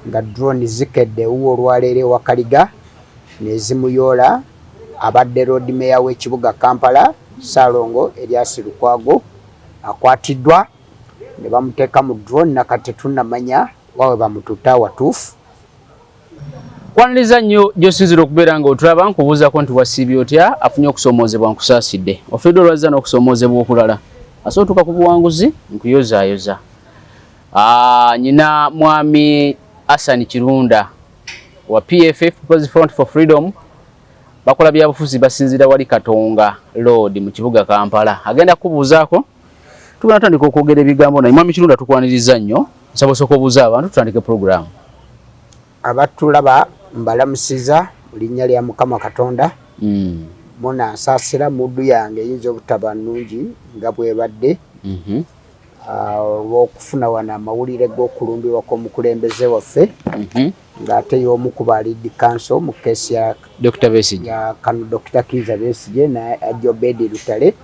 Nga drone zikedde ewuwe olwaleero e Wakaliga nezimuyoola, abadde Lord Mayor w'ekibuga Kampala Ssaalongo Erias Lukwago akwatiddwa ne bamuteeka mu drone nakati tetunnamanya wa we bamututte awatuufu. Kwaniriza nnyo gy'osinziira okubeera nga otulaba, nkubuuzako nti wasiibye otya? Afunye okusoomoozebwa nkusaasidde, ofiiriddwa olwazza n'okusoomoozebwa okulala, asobola otuuka ku buwanguzi, nkuyozaayoza. Nyina mwami Asan Kirunda wa PFF, People's Front for Freedom, bakola byabufuzi, basinziira wali Katonga Road mu kibuga Kampala. Agenda kukubuuzaako, tugenda tutandika okwogera ebigambo naye. Mwami Kirunda, tukwaniriza nnyo, nsaba osooka obuuza abantu tutandike pulogulaamu. Abatulaba mbalamusiza mu linnya lya Mukama Katonda. Munansaasira, mood yange eyinza obutaba nnungi nga bwebadde olw'okufuna wano amawulire g'okulumbibwa kw'omukulembeze waffe, ng'ate y'omu ku ba lead counsel mu case ya Dr. Besigye. Ya kano Dr. Kiiza Besigye ne Obed Lutale,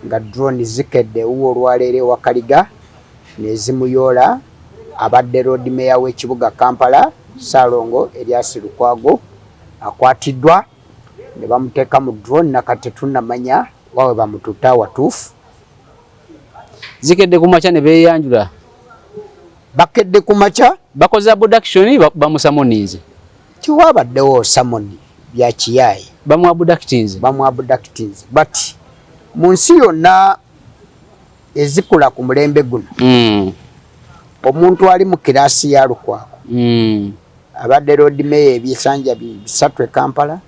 nga drone zikedde ewuwe olwaleero e Wakaliga nezimuyoola, abadde Lord Mayor w'ekibuga Kampala Ssaalongo Erias Lukwago akwatiddwa ne bamuteeka mu drone nakati tetunnamanya wa we bamututte awatuufu. Zikedde ku makya ne beeyanjula. Bakedde ku makya. Bakoze abduction, bamusummoninze. Tiwabaddewo summon, bya kiyaaye. Bamu abductinze. Bamu abductinze, but mu nsi yonna ezikula ku mulembe guno, omuntu ali mu class ya Lukwago, abadde Lord Mayor ebisanja 3 e Kampala,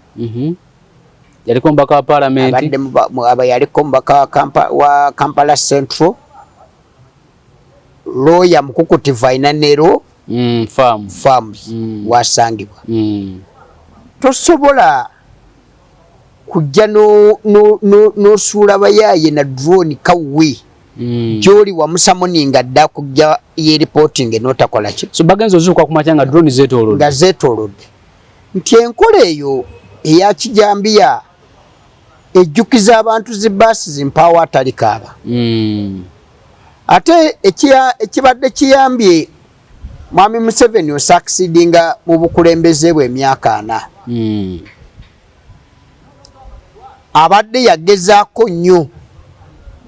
Yaliko omubaka wa paalamenti. Abadde aba yaliko omubaka wa Kampala Central, lawyer mukukutivu, alina nero firm. Firms wasangibwa. Tosobola kujja n'osuula bayaaye na drone kawwe gyoli wamusummoninga dda kujja ye reporting n'otakola ki. So bagenza ozuuka ku makya nga drone zeetoolodde. Nga zeetoolodde, nti enkola eyo eya kijambiya ejjukiza abantu zi baasi zimpaawo atali kaaba. Ate ekibadde kiyambye mwami Museveni osucceedinga mu bukulembeze bwe emyaka 40, abadde yagezaako nnyo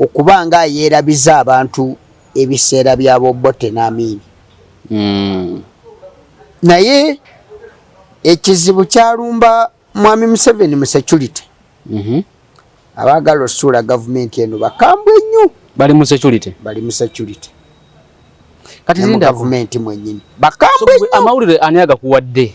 okuba nga yeerabiza abantu ebiseera bya Bobote n'Amiini. Naye ekizibu kyalumba mwami Museveni mu security. Abaagala osuula gavumenti eno bakambwe nnyo. Bali mu security. Bali mu security. Kati ne mu zinda gavumenti mwennyini bakambwe nnyo. Amawulire ani agakuwadde,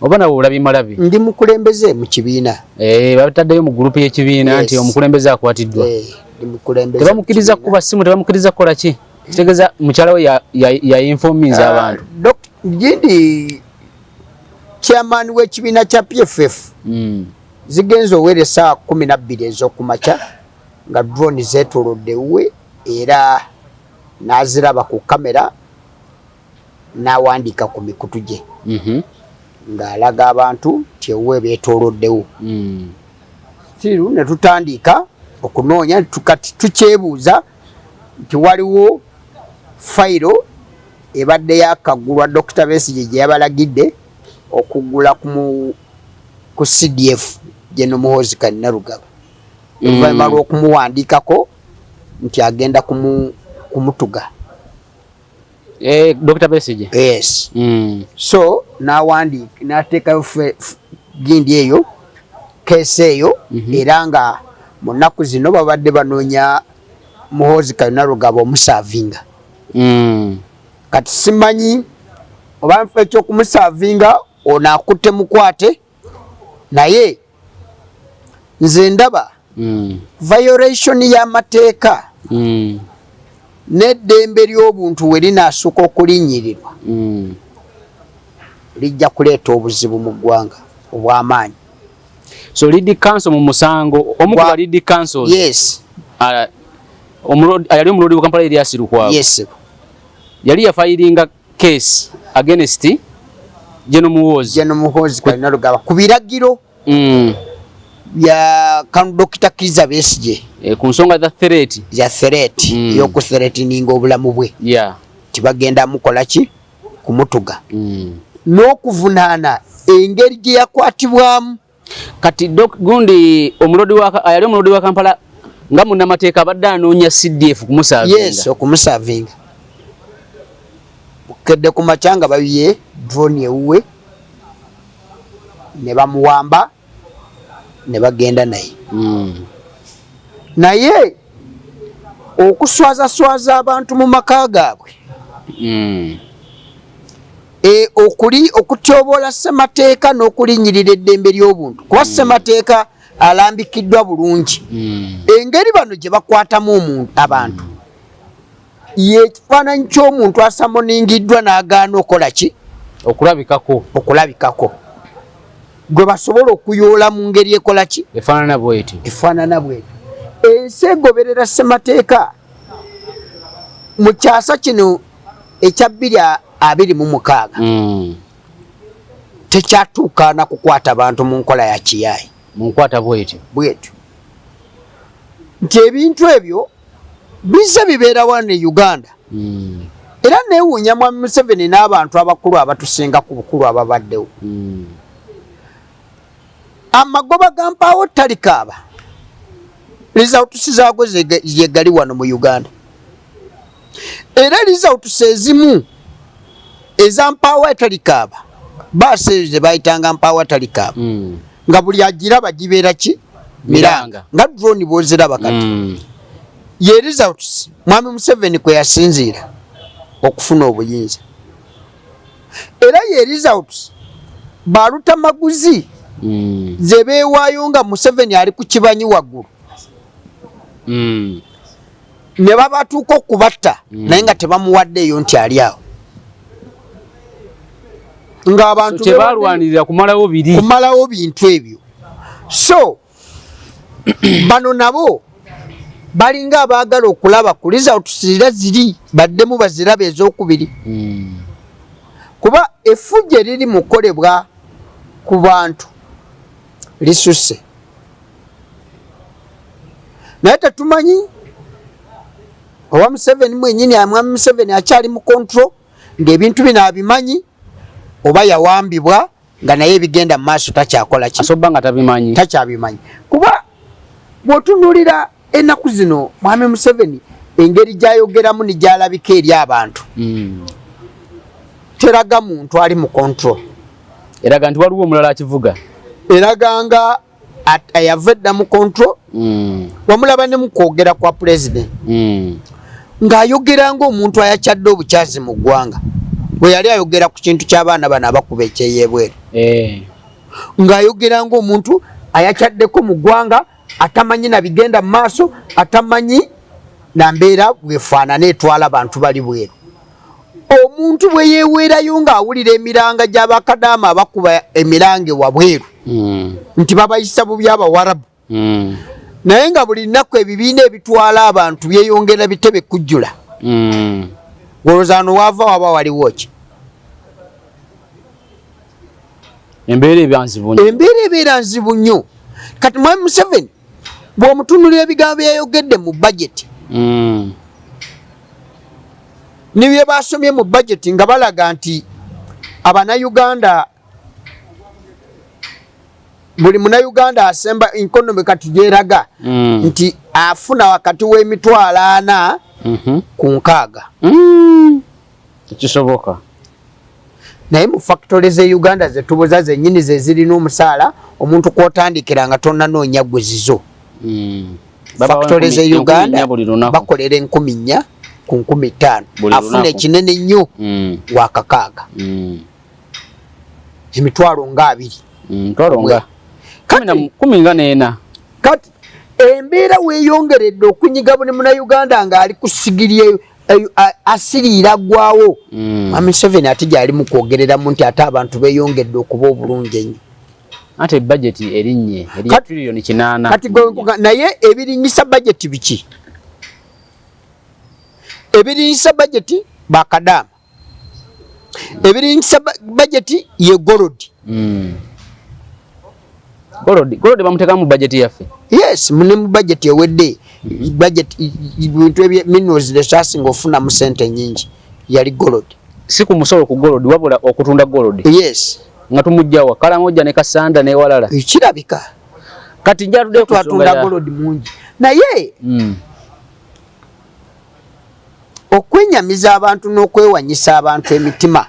oba nawe olabye malabi? Ndi mukulembeze mu kibiina. Eh, bataddeyo mu gurupu y'ekibiina nti omukulembeze akwatiddwa. Eh, ndi mukulembeze mu Tebamukkiriza kibiina. kukuba simu, tebamukkiriza kukola ki, kitegeeza mukyala we yayinforminza abantu. Gindi chairman w'ekibiina kya PFF, zigenza owera essaawa 12 ez'okumakya nga drone zeetoolodde ewuwe, era n'aziraba ku kamera n'awandiika ku mikutu gye ng'alaga abantu nti ewuwe beetooloddewo. Still ne tutandika okunoonya, kati tukyebuuza nti waliwo fayiro ebadde yakaggulwa Dr. Besigye gye yabalagidde okuggula ku CDF General Muhoozi Kainerugaba, oluvannyuma lw'okumuwandiikako nti agenda kumutuga. Eh, Dr. Besigye. Yes. So n'awandiika n'ateekayo gindi eyo, case eyo, era nga mu nnaku zino babadde banoonya Muhoozi Kainerugaba omuservinga. Kati simanyi oba nfa ekyokumuservinga ono akutte mukwate, naye nze ndaba violation y'amateeka n'eddembe ly'obuntu we linaasooka okulinnyirirwa, lijja kuleeta obuzibu mu ggwanga obw'amaanyi. So lead counsel mu musango, omu ku ba lead counsels. Yes. Yali omulodi wa Kampala Erias Lukwago. Yes. Yali yafilinga case against General Muhoozi. General Muhoozi Kainerugaba ku biragiro bya kan Dr. Kiza Besigye. E, ku nsonga za threat. Ya threat, y'okuthreateninga obulamu bwe. Tibagenda mukola ki? Kumutuga n'okuvunaana engeri gye yakwatibwamu. Kati gundi omulodi wa ayali omulodi wa Kampala nga munnamateeka abadde anoonya CDF kumusavinga. Yes, okumusavinga. Bukedde ku makya nga bayiye drone ewuwe ne bamuwamba ne bagenda naye. Naye okuswazaswaza abantu mu maka gaabwe, okuli okutyoboola ssemateeka n'okulinnyirira eddembe ly'obuntu, kuba ssemateeka alambikiddwa bulungi. Engeri bano gye bakwatamu omuntu abantu, ye ekifaananyi ky'omuntu asamoningiddwa n'agaana okola ki? Okulabikako. Okulabikako, gwe basobola okuyoola mu ngeri ekola ki? Efaanana bwetyo. Efaanana bwetyo. Ensi egoberera ssemateeka mu kyasa kino ekya 2026 tekyatuukaana kukwata bantu mu nkola ya kiyaayi. Mu nkwata bwetyo. Bwetyo nti ebintu ebyo bizze bibeera wano e Uganda. Era neewuunya Mwami Museveni n'abantu abakulu abatusinga ku bukulu ababaddewo. Amagoba ga mpaawo talikaaba, results zaago yegali wano mu Uganda. Era results ezimu eza mpaawo atalikaaba, baasi ezo ze bayitanga mpaawo atalikaaba, nga buli agiraba gibeera ki? Miranga, nga drone bwoziraba kati. Ye results Mwami Museveni kwe yasinziira okufuna obuyinza, era ye results balutamaguzi ze beewaayo nga Museveni ali ku kibanyi waggulu, ne babatuuka okubatta, naye nga tebamuwaddeeyo nti ali awo, ng'abantu kyebalwanirira kumalawo biri. Kumalawo bintu ebyo. So bano nabo balinga abaagala okulaba ku results era ziri baddemu baziraba ezokubiri, kuba effujjo eriri mu kukolebwa ku bantu lisusse, naye tetumanyi oba Museveni mwenyini, mwami Museveni akyali mu control ng'ebintu bino abimanyi, oba yawambibwa nga naye ebigenda mu maaso takyakola ki. Asobola nga tabimanyi. Takyabimanyi, kuba bw'otunuulira ennaku zino mwami Museveni engeri gy'ayogeramu ne gy'alabika eri abantu, teraga muntu ali mu control. Eraga nti waliwo omulala akivuga. Eraga nga ayava edda mu control. Wamulaba ne mu kwogera kwa president ng'ayogera ng'omuntu ayakyadde obukyazi mu ggwanga, bwe yali ayogera ku kintu ky'abaana bano abakuba ekyeyebweru, ng'ayogera ng'omuntu ayakyaddeko mu ggwanga, atamanyi na bigenda mu maaso, atamanyi na mbeera bwefaanana etwala bantu bali bweru. Omuntu bwe yeeweerayo ng'awulira emiranga gy'abakadaama abakuba emiranga ewabweru nti babayisa bubi Abawarabu, naye nga buli nnaku ebibiina ebitwala abantu byeyongera bitebe kujjula, olowooza no waava waba waliwo ki? Embeera eba nzibu nnyo. Embeera ebeera nzibu nnyo. Kati mwami Museveni bw'omutunulira ebigambo byeyayogedde mu bajeti ne bye basomye mu bajeti, nga balaga nti Abanayuganda, buli Munayuganda asemba economy kati gyeraga nti afuna wakati w'emitwalo 40 ku 60. Tekisoboka. Naye mu factory ze Uganda zetubuza zennyini ze zirina omusaala omuntu kwotandikira nga tonnanoonya gwe zizo. Factory ze Uganda 4,000 buli lunaku. Bakolera 4,000 ku 5,000. Buli afuna lunaku. Ekinene nnyo wa 6,000, emitwalo nga 20. Mitwalo nga kumi nga n'ena. Kati embeera weeyongeredde okunyiga buli Munayuganda ng'ali ku sigiri asiriira ggwawo. Mwami Museveni ate gyali mu kwogereramu nti ate abantu beeyongedde okuba obulungi ennyo. Ate bajeti erinnye eri triliyoni 8. Kati naye ebirinyisa bajeti biki? Ebirinyisa bajeti bakadaama, ebirinyisa bajeti ye gold. Gold bamuteeka mu bajeti yaffe? Yes, ne mu bajeti ewedde, budget bintu ebye minerals, lesasinga ofunamu sente nyingi yali gold. Si ku musolo ku gold, wabula okutunda gold. Yes. Nga tumujjawa Kalamojja ne Kasanda ne walala. Kirabika. Kati njatudde ku twatunda gold mungi. Naye okwenyamiza abantu n'okwewanyisa abantu emitima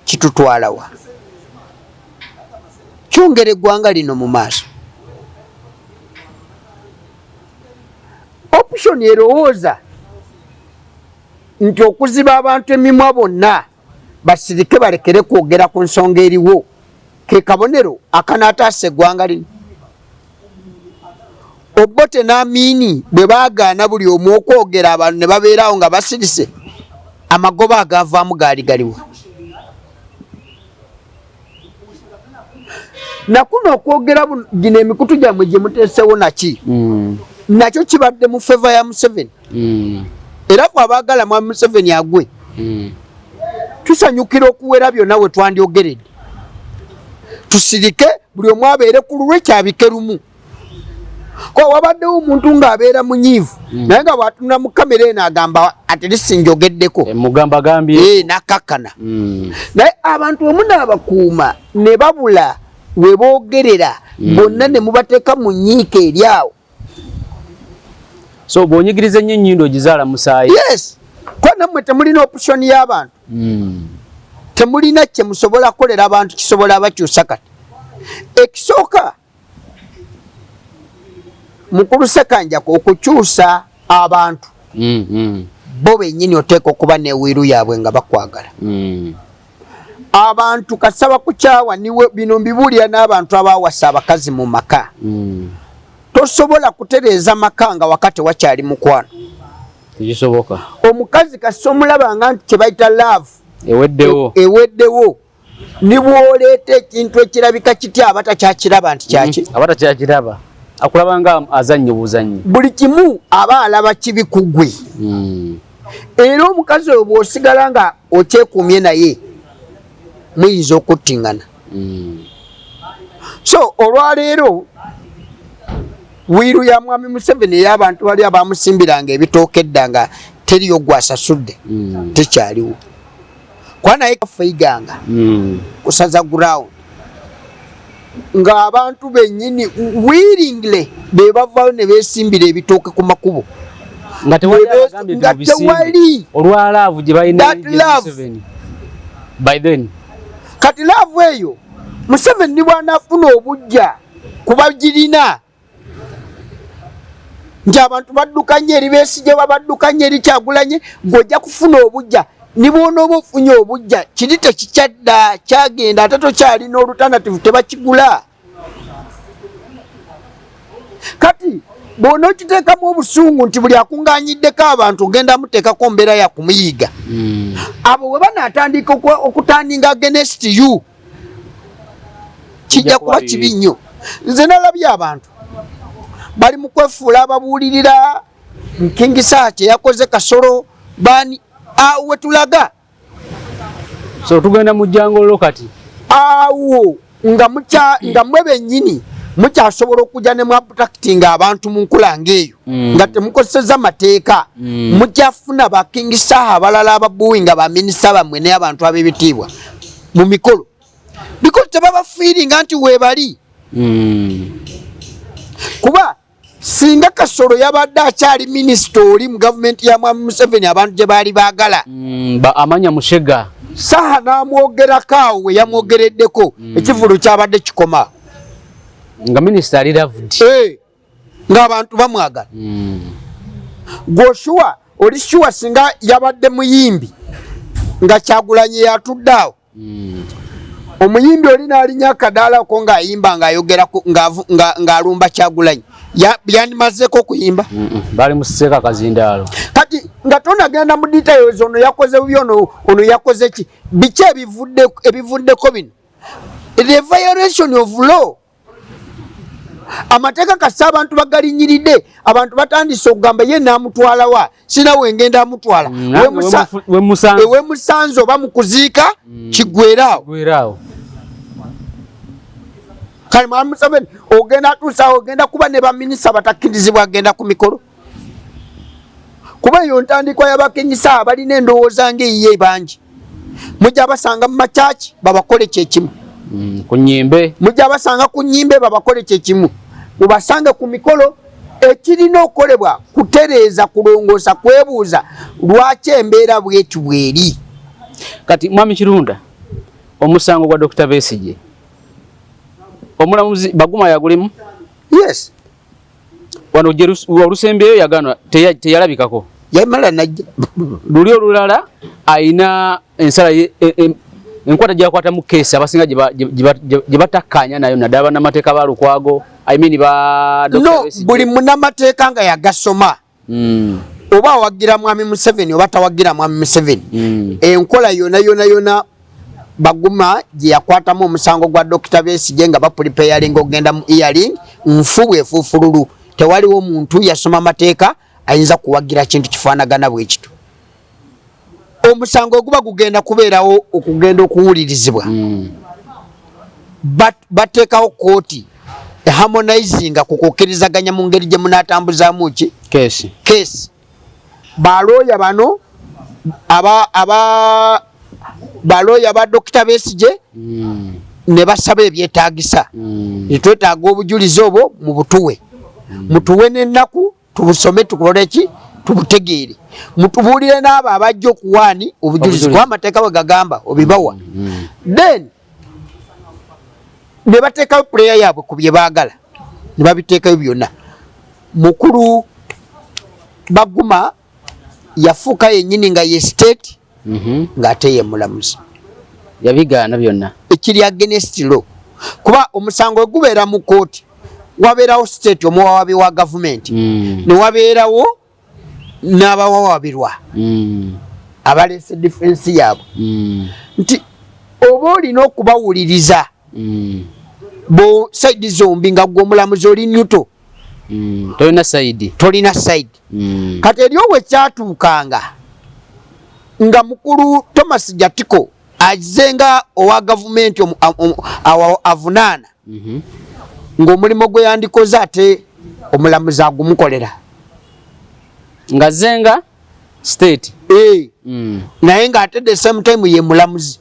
kitutwalawa? Kyongera eggwanga lino mu maaso? Opposition erowooza nti okuziba abantu emimwa bonna basirike balekere kwogera ku nsonga eriwo ke kabonero akanaataasa eggwanga lino. Obote n'Amiini bwe baagaana buli omu okwogera, abantu ne babeeraawo nga basirise, amagoba agavaamu gaali galiwa? Nakuno okwogera gino emikutu gyammwe gye muteesewo naki nakyo kibadde mu favour ya Museveni. Era ffe abaagala mwami Museveni agwe tusanyukira okuwera byonna we twandyogeredde, tusirike, buli omu abeere ku lulwe, kyabike lumu. Ko wabaddewo omuntu ng'abeera munyiivu, naye nga bw'atunula mu kamera eno agamba at least njogeddeko. Eh, mugamba gambye. Eh, nakakkana. Naye abantu bwe munaabakuuma ne babula we boogerera bonna ne mubateeka mu nyiika eri awo. So bw'onyigiriza ennyo ennyindo ogizaala musaayi. Yes, ko nammwe temulina option y'abantu. Temulina kye musobola kukolera abantu kisobola abakyusa. Kati ekisooka, mukulu Sekanjako, okukyusa abantu bo bennyini oteeka okuba ne will yaabwe nga bakwagala. Abantu kasaba kukyawa niwe. Bino mbibuulira n'abantu abawasa abakazi mu maka. Tosobola kutereeza maka nga waka tewakyali mukwano. Tekisoboka. Omukazi kasita omulabanga nti kyebayita love eweddewo, eweddewo, ni bw'oleeta ekintu ekirabika kitya, aba takyakiraba nti kyaki. Aba takyakiraba, akulaba nga azannyo buzannyi. Buli kimu aba alaba kibi ku ggwe. Era omukazi oyo bw'osigala nga okyekuumye naye, muyinza okuttiŋŋana. So olwaleero will ya mwami Museveni ey'abantu bali abamusimbiranga ebitooka edda nga teriyo gwasasudde tekyaliwo, kuba naye feiganga kusaza ground ng'abantu bennyini willingly be bavayo ne beesimbira ebitooke ku makubo. Nga tewali abagambye nga nti mubisimbe. Tewali. Olwa love gye balina That eri love. Museveni by then. Kati love eyo, Museveni bw'anaafuna obujja kuba girina nti abantu badduka nnyo eri Besigye, babadduka nnyo eri Kyagulanye, gweojja kufuna obujja. Ni bw'onooba ofunye obujja, kiri tekikyadda, kyagenda, ate tokyalina alternative, tebakigula. Kati bw'onookiteekamu obusungu nti buli akuŋŋaanyiddeko abantu ogenda muteekako mbeera ya kumuyiga, abo bwe banaatandika okuturninga against you, kijja kuba kibi nnyo. Nze nalabye abantu bali mu kwefuula ababuulirira King Saha kye yakoze Kasolo baani awo we tulaga. So tugenda mu jjangololo kati. Awo nga mukya nga mwe bennyini mukyasobola okujja ne mwabductinga abantu mu nkula ng'eyo nga temukozesezza mateeka, mukyafuna ba King Saha abalala ababuwi nga baminisita bammwe n'abantu ab'ebitiibwa mu mikolo, because tebabafiiringa nti weebali. Kuba singa Kasolo yabadde akyali minisita oli mu gavumenti ya mwami Museveni, abantu gye baali baagala, Amanya Mushega. Saha n'amwogerako awo we yamwogereddeko, ekivulu kyabadde kikoma. Nga minisita ali loved. Eh, ng'abantu bamwagala. Gwe sure, oli sure singa yabadde muyimbi nga Kyagulanye yatudde awo, omuyimbi oli n'alinya akadaala ko ng'ayimba ng'ayogera ng'alumba Kyagulanyi, yandimazeeko okuyimba? Bali mu sseeka kazindaalo. Kati nga tonagenda mu details, ono yakoze bubi, ono yakoze ki, biki ebivuddeko bino, the violation of law, amateeka kasita abantu bagalinyiridde, abantu batandise okugamba ye naamutwalawa, sina wengenda amutwala. Wemusanze. Ewemusanze oba mukuziika, kiggweraawo. Gweraawo. Kale mwami Museveni ogenda atuusa ogenda kuba ne baminisita batakkirizibwa agenda ku mikolo. Kuba eyo ntandikwa y'abakenyisa abalina endowooza ng'eyiye bangi. Mujja basanga mu makyaki babakole kyekimu. Ku nyimbe. Mujja basanga ku nyimbe babakole kyekimu. Mubasange ku mikolo. Ekirina okukolebwa kutereeza, kulongoosa, kwebuuza lwaki embeera bweti bweri. Kati Mwami Kirunda, omusango gwa Dr. Besigye omulamuzi Baguma yagulimu? Yes. Wano olusembyeyo yagaana, teyalabikako. Yamala najja. Luli olulala ayina ensala enkwata gyakwatamu keesi abasinga gye batakkaanya nayo, naddala bannamateeka ba Lukwago, I mean ba Dr. No, buli munnamateeka nga yagasoma oba awagira Mwami Museveni oba tawagira Mwami Museveni, enkola yona yona yona Baguma gye yakwatamu omusango gwa Dr. Besigye nga bapreparinga okugenda mu hearing nfu bwefuufululu. Tewaliwo muntu yasoma mateeka ayinza kuwagira kintu kifaanagana bwe kityo. Omusango oguba gugenda kubeerawo okugenda okuwulirizibwa, bateekawo kooti eharmonizinga ku kukkirizaganya mu ngeri gye munaatambuzaamu ki keesi. Keesi. Balooya bano aba balooya ba Dr. Besigye ne basaba ebyetaagisa. Twetaaga obujulizi obwo mu butuwe, mutuwe n'ennaku tubusome, tukole ki, tubutegeere, mutubuulire n'abo abajja okuwaani obujulizi, kuba amateeka bwe gagamba obibawa. Then ne bateekayo puleya yaabwe ku bye baagala ne babiteekayo byonna. Mukulu Baguma yafuuka yennyini nga ye state ng'ate ye mulamuzi. Yabigaana byonna. Ekiri against law, kuba omusango gubeera mu kooti, wabeerawo state omuwawabi wa gavumenti, ne wabeerawo n'abawawabirwa abaleese defense yaabwe, nti oba olina okubawuliriza bo side zombi, nga gwe omulamuzi oli neutral. Tolina side. Tolina side. Kati eri owe kyatuukanga nga mukulu Thomas Jatiko azze nga owa gavumenti avunaana, ng'omulimu gwe yandikoze ate omulamuzi agumukolera. Nga zenga state. Naye ng'ate the same time ye mulamuzi,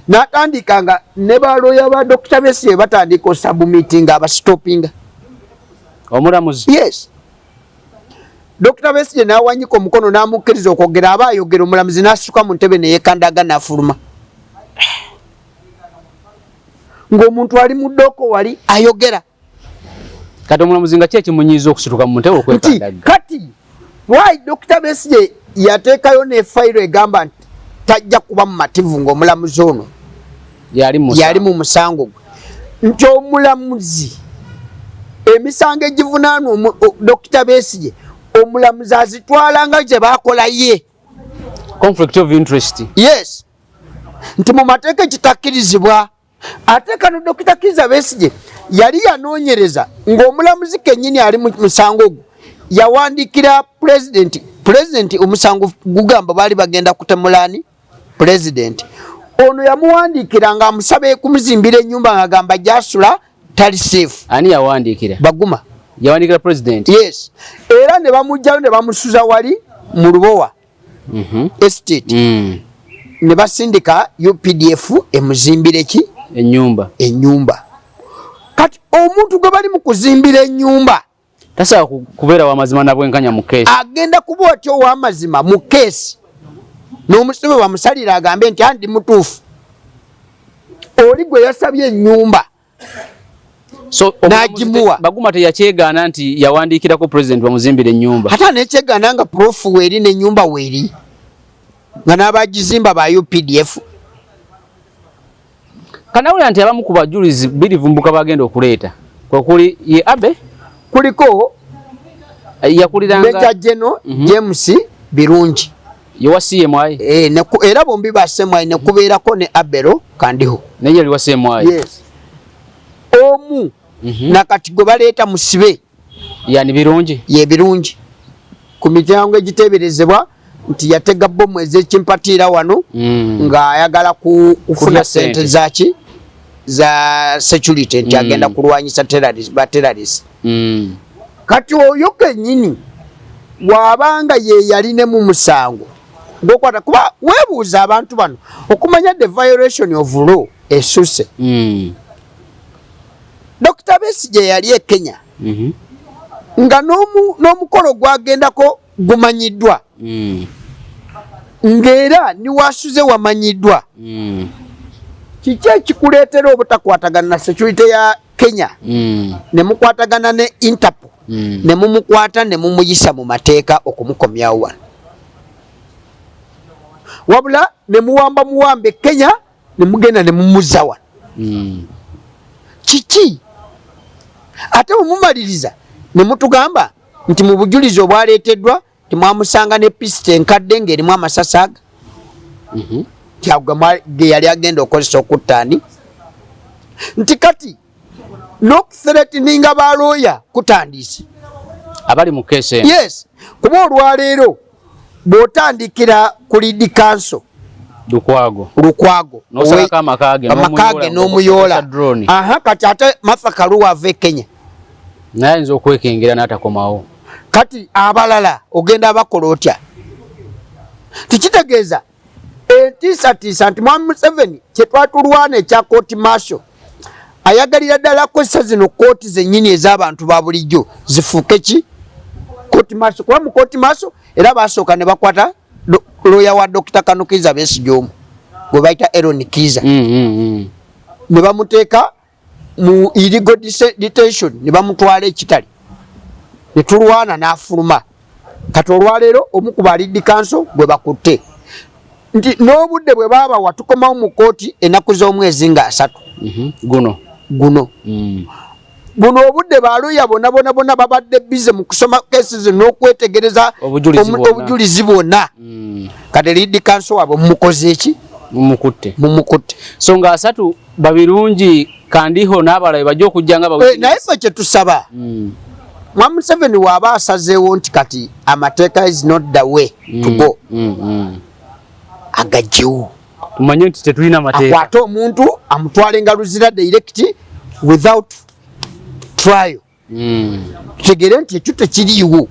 n'atandika nga ne balooya ba Dr. Besigye batandika osubmittinga, abastopinga. Omulamuzi? Yes. Dr. Besigye n'awanyika omukono n'amukkiriza okwogera, aba ayogera, omulamuzi n'asituka mu ntebe neyekandaga n'afuluma, ng'omuntu ali mu ddooko wali ayogera. Kati omulamuzi nga ki ekimunyiiza okusituka mu ntebe okwekandagga? Kati why Dr. Besigye yateekayo ne fayiro egamba nti tajja kuba mumativu ng'omulamuzi ono yali mu musango gwe, nti omulamuzi emisango egivunaanwa Dr. Besigye omulamuzi azitwala nga gye baakola ye. Conflict of interest. Yes, nti mu mateeka ekitakkirizibwa. Ate kano Dr. Kizza Besigye yali yanoonyereza ng'omulamuzi kennyini ali mu musango ogwo yawandiikira pulezidenti. Pulezidenti omusango gugamba baali bagenda kutemulaani pulezidenti ono, yamuwandiikira ng'amusaba kumuzimbira ennyumba, ng'agamba gyasula tali safe. Ani yawandiikira? Baguma. Yawandiikira pulezidenti? Yes, era ne bamuggyayo ne bamusuza wali mu Lubowa Estate, ne basindika UPDF emuzimbire ki? Ennyumba. Ennyumba. Kati omuntu gwe bali mu kuzimbira ennyumba tasobola kubeera wamazima na bwenkanya mu keesi. Agenda kuba otya ow'amazima mu keesi n'omusibe bamusalira agambe nti andi mutuufu, oli gwe yasabye ennyumba So n'agimuwa? Baguma teyakyegaana nti yawandiikirako president bamuzimbire ennyumba? Ate anekyegaana nga proof weeri n'ennyumba weeri, nga n'abagizimba ba UPDF. Kanawulira nti abamu ku bajulizi birivumbuka bagenda okuleeta kwekuli ye Abe kuliko yakuliranga Major General James Birungi. Yewa CMI. Era bombi ba CMI, nekubeerako ne Abelo Kandiho. Naye yali wa CMI? Yes, omu. Nakati gwe baleeta musibe. Yani Birungi? Ye Birungi, ku miryango egiteeberezebwa nti yatega bomu ez'ekimpatiira wano ng'ayagala kufuna Kulya sente sente. zaki za security, nti agenda kulwanyisa ba terrorist. Kati oyo kennyini Bw'abanga ye yali ne mu musango gwokwata, kuba weebuuza abantu bano okumanya the violation of law esuse. Dr. Besigye yali e Kenya nga n'omukolo gwagendako gumanyiddwa, ng'era niwasuze wamanyiddwa. Kiki ekikuleetera obutakwatagana na security ya Kenya ne mukwatagana ne Interpol ne mumukwata ne mumuyisa mu mateeka okumukomyawo wano, wabula ne muwamba muwambe Kenya ne mugenda ne mumuzza wano? Kiki ate bwe mumaliriza ne mutugamba nti mu bujulizi obwaleeteddwa timwamusanga ne pisita enkadde ng'erimu amasasi aga ge yali agenda okozesa okutta ani, nti kati n'okuthreateninga balooya kutandiise abali mu case eno? Yes, kuba olwaleero bw'otandikira ku lead counsel Lukwago, Lukwago, n'osalako amaka ge, amaka ge n'omuyoola. Drone. Aha, kati ate Martha Karua ava e Kenya. Naye ayinza okwekengera n'atakomawo. Kati abalala ogenda bakola otya? Tikitegeeza entiisatiisa nti Mwami Museveni kyetwatulwana ekya court martial ayagalira ddala kozesa zino kooti zennyini ez'abantu ba bulijjo zifuuke ki court martial, kuba mu court martial era basooka ne bakwata lawyer wa Dr. Kano Kiiza Besigye omu gwe bayita Eron Kiiza, ne bamuteeka mu illegal detention ne bamutwala ekitali ne tulwana n'afuluma. Kati olwaleero omu ku ba lead counsel gwe bakutte, nti n'obudde bwe baabawa tukomawo mu kooti ennaku z'omwezi nga 30. Guno. Guno. Buno obudde baluya bonna bonna bonna babadde busy mu kusoma cases n'okwetegereza obujulizi bwonna. Obujulizi bwonna. Kati lead counsel waabwe mumukoze eki? Mumukutte. Mumukutte. So nga 30 Babirungi, Kandiho n'abalala bajja okujja nga naye ffe kye tusaba, Mwami Museveni waaba asazeewo nti kati amateeka is not the way to go, agagyewo. Tumanye nti tetulina mateeka. Akwate omuntu amutwale nga luzira direct without trial, tutegere nti ekyo tekiriiwo,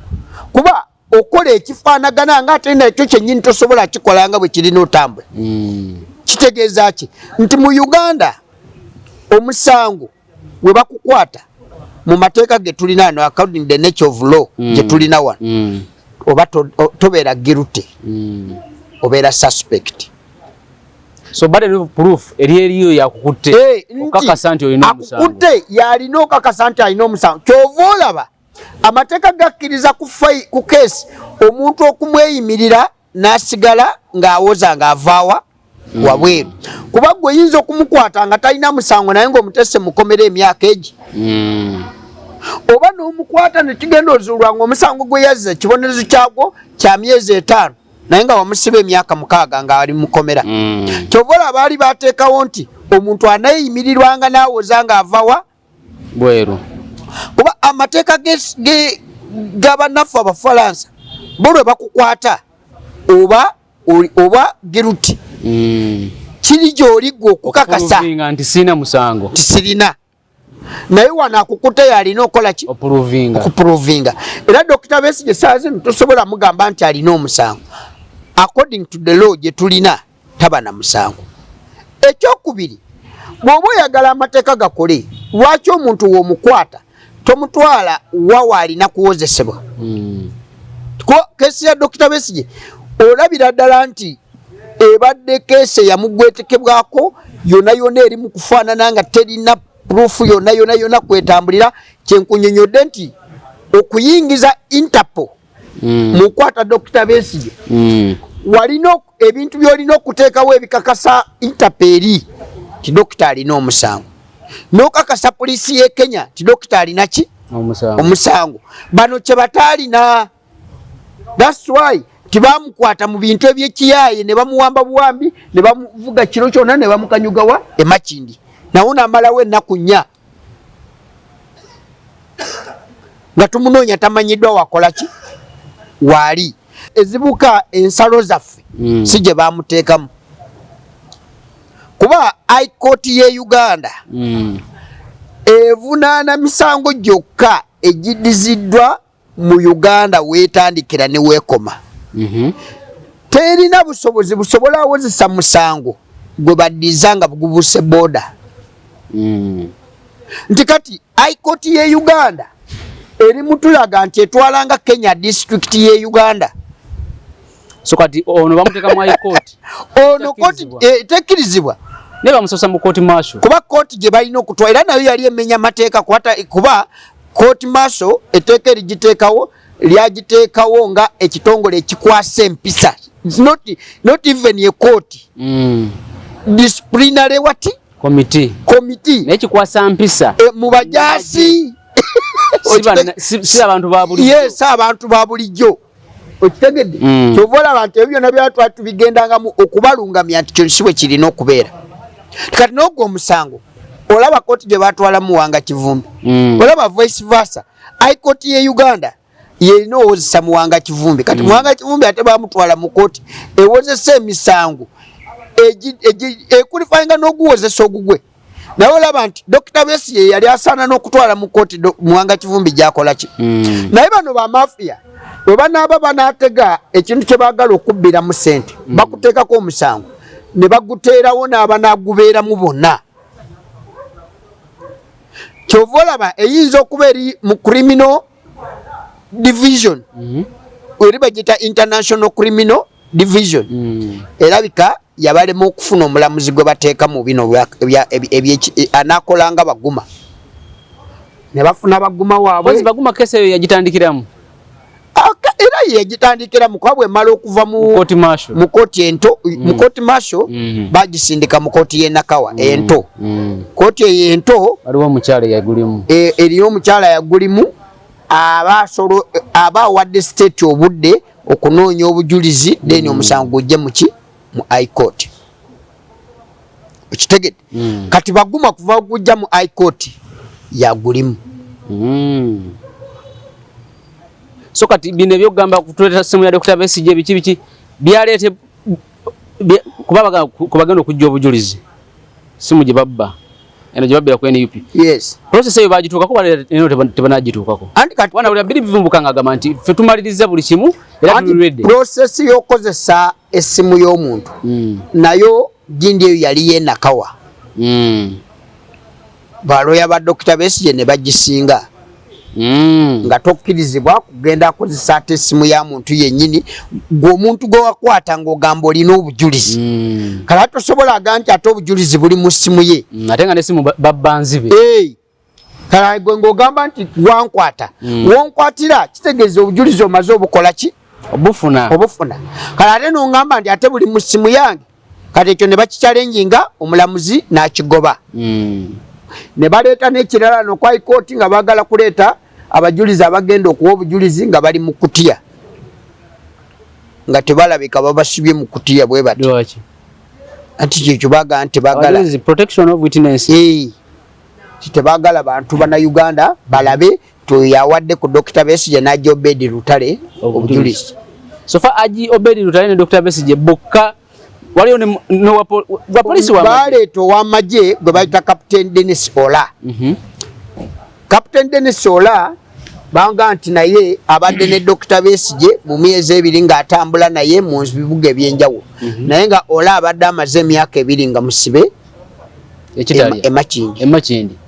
kuba okola ekifaanagana nga ate nakyo kyennyini tosobola kikola nga bwe kirina otambula. Kitegeeza ki? Nti mu Uganda omusango we bakukwata mu mateeka ge tulina ano, according the nature of law gye tulina wano, oba tobeera guilty, obeera suspect. So burden of proof eri eriyo yakukutte Eh, okakasa nti olina omusango. Akukutte yalina okakasa nti alina omusango. Kyova olaba amateeka gakkiriza ku keesi omuntu okumweyimirira n'asigala ng'awoza ng'avaawa wabweru, kuba gwe oyinza okumukwata nga talina musango naye ng'omutese mukomera emyaka egi, oba n'omukwata nekigenda ozuulwa nga omusango gwe yazza ekibonerezo kyagwo kya myezi 5 naye nga wamusiba emyaka 6 ng'ali mukomera. Kyova olaba baali bateekawo nti omuntu aneeyimirirwanga n'awoza ng'avawa bweru, kuba amateeka g'abannaffe Abafalansa bo lwe bakukwata oba guilty, kiri gy'oli gwe okukakasa okuprovinga nti sirina musango. Nti sirina, naye wano akukutte yalina okola ki? Okuprovinga. Okuprovinga. Era Dr. Besigye saa zino tosobola mugamba nti alina omusango. According to the law gye tulina, taba na musango. Ekyokubiri, bw'oba oyagala amateeka gakole, lwaki omuntu w'omukwata tomutwala wawa alina kuwozesebwa? Case ya Dr. Besigye olabira ddala nti ebadde case eyamugwetekebwako yonna yonna, eri mu kufaanana nga terina proof yonna yonna yonna kwetambulira. Kyenkunyonyodde nti okuyingiza Interpol mukwata Dr. Besigye, walina ebintu byolina okuteekawo ebikakasa Interpol eri ti dokita alina omusango, n'okakasa poliisi y'e Kenya ti dokita alina ki? Omusango. Omusango. Bano kye bataalina. That's why tibamukwata mu bintu ebyekiyaaye ne bamuwamba buwambi ne bamuvuga kiro kyonna ne bamukanyugawa emakindi, nawo namalawo ennaku 4 nga tumunoonya, tamanyiddwa wakola ki waali. Ezibuka ensalo zaffe si gye bamuteekamu, kuba High Court ye Uganda evunaana misango gyokka egidiziddwa. mu Uganda weetandikira ne weekoma. Terina busobozi busobola awozesa musango gwe baddiza nga bugubuse boda. Nti kati High Court ye Uganda eri mutulaga nti etwalanga Kenya district ye Uganda. So kati ono bamuteeka mu High Court. Ono kooti tekkirizibwa. Naye bamusosa mu court martial. Kuba kooti gye balina okutwala era nayo yali emenya mateeka, kuba court martial etteeka erigiteekawo lyagiteekawo nga ekitongole ekikwasa empisa. It's not even a court. Disciplinary what? Committee. Committee. Naye kikwasa mpisa. Mu bajaasi. Si abantu ba bulijjo. Yes, abantu ba bulijjo. Okitegedde? Kyova olaba nti ebyo byonna byatwali tubigendangamu okubalungamya nti kino si bwe kirina okubeera. Kati n'ogwo omusango olaba kooti gye batwala Muwanga Kivumbi. Olaba vice versa. High Court ye Uganda yerina owozesa Muwanga Kivumbi. Kati Muwanga Kivumbi ate bamutwala mu kooti ewozesa emisango ekulifayinga n'oguwozesa ogugwe. Naye olaba nti Dr. Besigye yali asaana n'okutwala mu kooti Muwanga Kivumbi gy'akola ki. Naye bano ba mafia bwe banaaba banaatega ekintu kye baagala okubbiramu ssente, bakuteekako omusango ne baguteerawo n'abanaagubeeramu bonna. Kyova olaba eyinza okuba eri mu criminal division, eri bagiyita international criminal division, erabika yabalema okufuna omulamuzi gwe bateeka mu bino anaakolanga Baguma, ne bafuna Baguma waabwe. Baguma kesi eyo yagitandikiramu. Era yagitandikiramu kuba bwemala okuva mu kooti ento, mu kooti martial, bagisindika mu kooti y'e Nakawa ento. Kooti eyo ento waliwo omukyala yagulimu. Eriyo omukyala yagulimu, aba awadde state obudde okunoonya obujulizi, then omusango gujje muki mu High Court. Okitegedde? Kati Baguma kuva gujja mu High Court yagulimu. So kati bino ebyokugamba kutuleeta simu ya Dr. Besigye biki biki byaleete kuba kubagenda okujja obujulizi simu gye babba eno gye babbira ku NUP. Yes. Process eyo bagituukako eno tebanagituukako. Anti kati wana buli biri bivumbuka ng'agamba nti ffe tumaliriza buli kimu era tuli ready. Process y'okukozesa essimu y'omuntu nayo gindi eyo yali ye Nakawa. Baloya ba Dr. Besigye ne bagisinga. Nga tokkirizibwa kugenda akozesa ate essimu ya muntu yennyini, gwe omuntu gwe wakwata ng'ogamba olina obujulizi. Kale ate tosobola aga nti ate obujulizi buli mu ssimu ye. Ate nga n'essimu babba nzibe. Kale gwe ng'ogamba nti wankwata. Wonkwatira kitegeeza obujulizi omaze obukola ki? Obufuna. Obufuna. Kale ate n'ongamba nti ate buli mu ssimu yange. Kati ekyo ne bakikyalenjinga omulamuzi n'akigoba. Ne baleeta n'ekirala no kwa kooti nga baagala kuleeta abajulizi abagenda okuwa obujulizi nga bali mu kutiya, nga tebalabika, babasibye mu kutiya bwe bati. Anti kyekyo baagala nti baagala protection of witness. Tebaagala bantu bannayuganda balabe tuyawadde ku Dr. Besigye n'Haji Obed Lutale obujulizi. So far Haji Obed Lutale ne Dr. Besigye bokka waliyo wa polisi wa baleeta ow'amagye gwe bayita Captain Dennis Ola. Captain Dennis Ola banga nti naye abadde ne Dr. Besigye mu myezi 2 ng'atambula naye mu bibuga ebyenjawulo. Naye nga Ola abadde amaze emyaka 2 nga musibe Emakindi. Emakindi.